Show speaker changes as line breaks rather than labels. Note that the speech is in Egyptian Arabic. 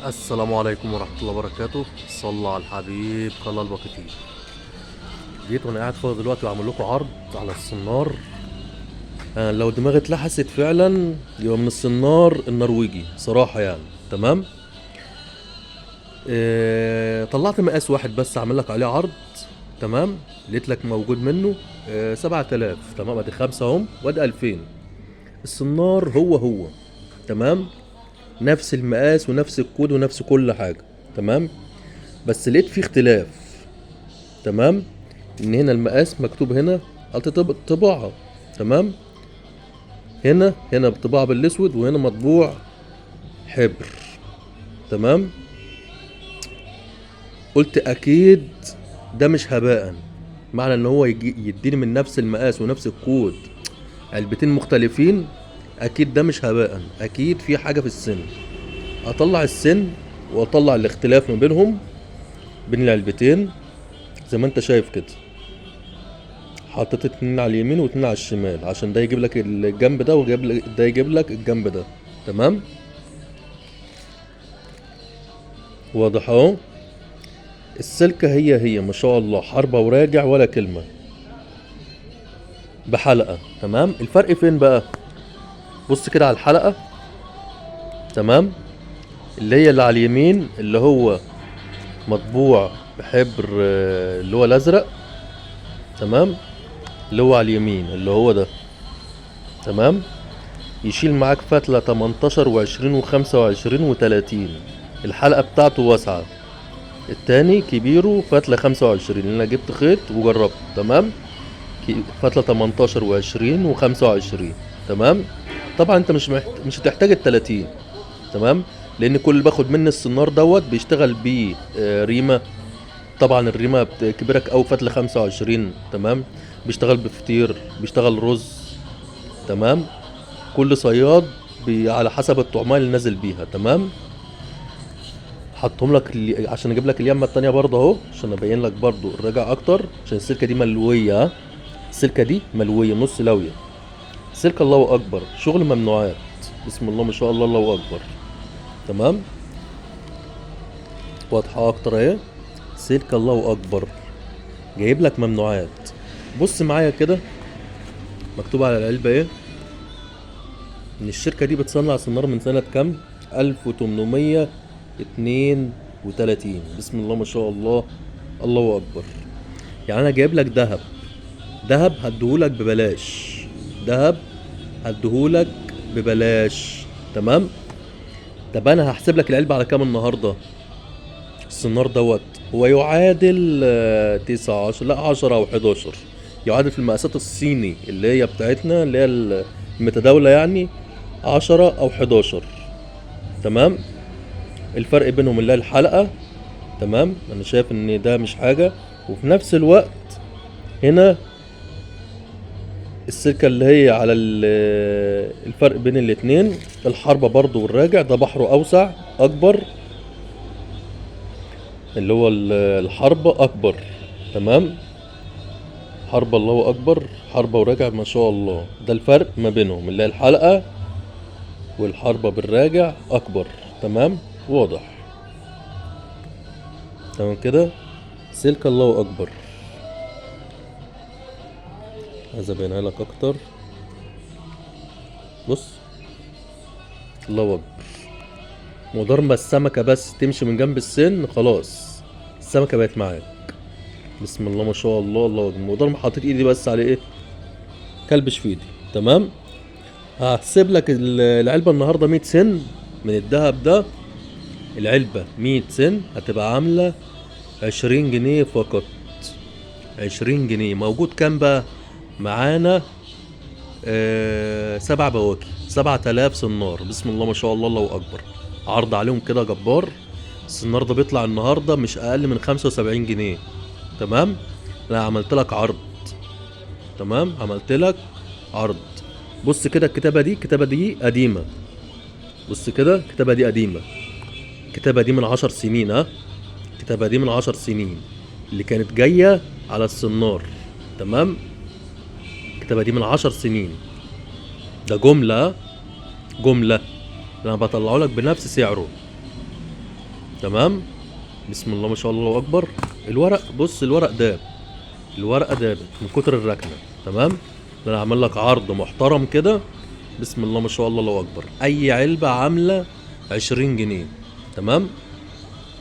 السلام عليكم ورحمة الله وبركاته. صلى على الحبيب خلى الباكتين. جيت وانا قاعد فاضي دلوقتي وعامل لكم عرض على الصنار. لو دماغي اتلحست فعلا يبقى من الصنار النرويجي صراحة يعني. تمام. طلعت مقاس واحد بس اعمل لك عليه عرض. تمام. لقيت لك موجود منه 7000. تمام. ادي 5 اهم وادي 2000. الصنار هو هو. تمام. نفس المقاس ونفس الكود ونفس كل حاجة. تمام. بس لقيت فيه اختلاف. تمام. ان هنا المقاس مكتوب هنا طباعة. تمام. هنا بطباعة بالاسود وهنا مطبوع حبر. تمام. قلت اكيد ده مش هباء، معنى ان هو يديني من نفس المقاس ونفس الكود علبتين مختلفين، اكيد ده مش هباء، اكيد في حاجة في السن. اطلع السن واطلع الاختلاف ما بينهم بين العلبتين زي ما انت شايف كده. حطيت 2 على اليمين واتنين على الشمال عشان ده يجيب لك الجنب ده ويجيب لك ده يجيب لك الجنب ده. تمام. واضح اهو. السلكة هي هي ما شاء الله، حربة وراجع ولا كلمة بحلقة. تمام. الفرق فين بقى؟ بص كده على الحلقة. تمام. اللي هي اللي على اليمين اللي هو مطبوع بحبر، اللي هو الازرق. تمام. اللي هو على اليمين اللي هو ده. تمام. يشيل معاك فتلة تمنتاشر وعشرين وخمسة وعشرين وتلاتين. الحلقة بتاعته واسعة. التاني كبيره فتلة 25، لأن أنا جبت خيط وجربت. تمام. فتلة تمنتاشر وعشرين وخمسة وعشرين. تمام. طبعا انت مش هتحتاج التلاتين. تمام. لان كل اللي باخد مني السنار دوت بيشتغل بيه، ريمة. طبعا الريمة كبيرك أوي فتلة 25. تمام. بيشتغل بفطير، بيشتغل رز. تمام. كل صياد على حسب الطعمية اللي نازل بيها. تمام. حطهم لك عشان اجيب لك اليمه التانية برضه اهو، عشان ابين لك برضه الرجع اكتر، عشان السلكه دي ملويه. ها؟ السلكه دي ملويه نص لويه. سلكه الله اكبر، شغل ممنوعات، بسم الله ما شاء الله، الله اكبر. تمام. واضحه اكتر اهي. سلكه الله اكبر، جايب لك ممنوعات. بص معايا كده مكتوب على العلبه ايه؟ ان الشركه دي بتصنع سنار من سنه كام؟ 1832. بسم الله ما شاء الله، الله اكبر. يعني انا جايب لك ذهب، ذهب هديهولك ببلاش، ذهب هديهولك ببلاش. تمام. طب انا هحسب لك العلبه على كام النهارده؟ السنار دوت هو يعادل، تسعة عشر، لا 10 او 11، يعادل في المقاسات الصيني اللي هي بتاعتنا اللي هي المتداوله يعني 10 او 11. تمام. الفرق بينهم اللي هي الحلقه. تمام. انا شايف ان ده مش حاجه، وفي نفس الوقت هنا السلكه اللي هي على الفرق بين الاتنين، الحربه برضو والراجع ده بحره اوسع اكبر، اللي هو الحربه اكبر. تمام. حربه الله اكبر، حربه وراجع ما شاء الله. ده الفرق ما بينهم اللي هي الحلقه والحربه بالراجع اكبر. تمام. واضح. تمام كده. سلك الله اكبر. عايز ابينها لك اكتر. بص الله اكبر. مدار ما السمكه بس تمشي من جنب السن خلاص السمكه بقت معاك. بسم الله ما شاء الله، الله اكبر. مدار ما حطيت ايدي بس على ايه؟ كلبش في ايدي. تمام. هسيب لك العلبه النهارده 100 سن من الذهب ده. العلبه 100 سن هتبقى عامله 20 جنيه فقط. 20 جنيه. موجود كام بقى معانا؟ 7 بواكي، 7000 سنار. بسم الله ما شاء الله، الله اكبر. عرض عليهم كده جبار. السنار ده بيطلع النهارده مش اقل من 75 جنيه. تمام. انا عملت لك عرض. تمام. عملت لك عرض. بص كده الكتابه دي، الكتابه دي قديمه. بص كده الكتابه دي قديمه. الكتابه دي من 10 سنين. ها، الكتابه دي من 10 سنين اللي كانت جايه على السنار. تمام. الكتابه دي من 10 سنين. ده جمله، جمله انا بطلعه لك بنفس سعره. تمام. بسم الله ما شاء الله، الله اكبر. الورق بص، الورق داب، الورقة دابت من كتر الركنه. تمام. انا عامل لك عرض محترم كده. بسم الله ما شاء الله، الله اكبر. اي علبة عامله 20 جنيه. تمام.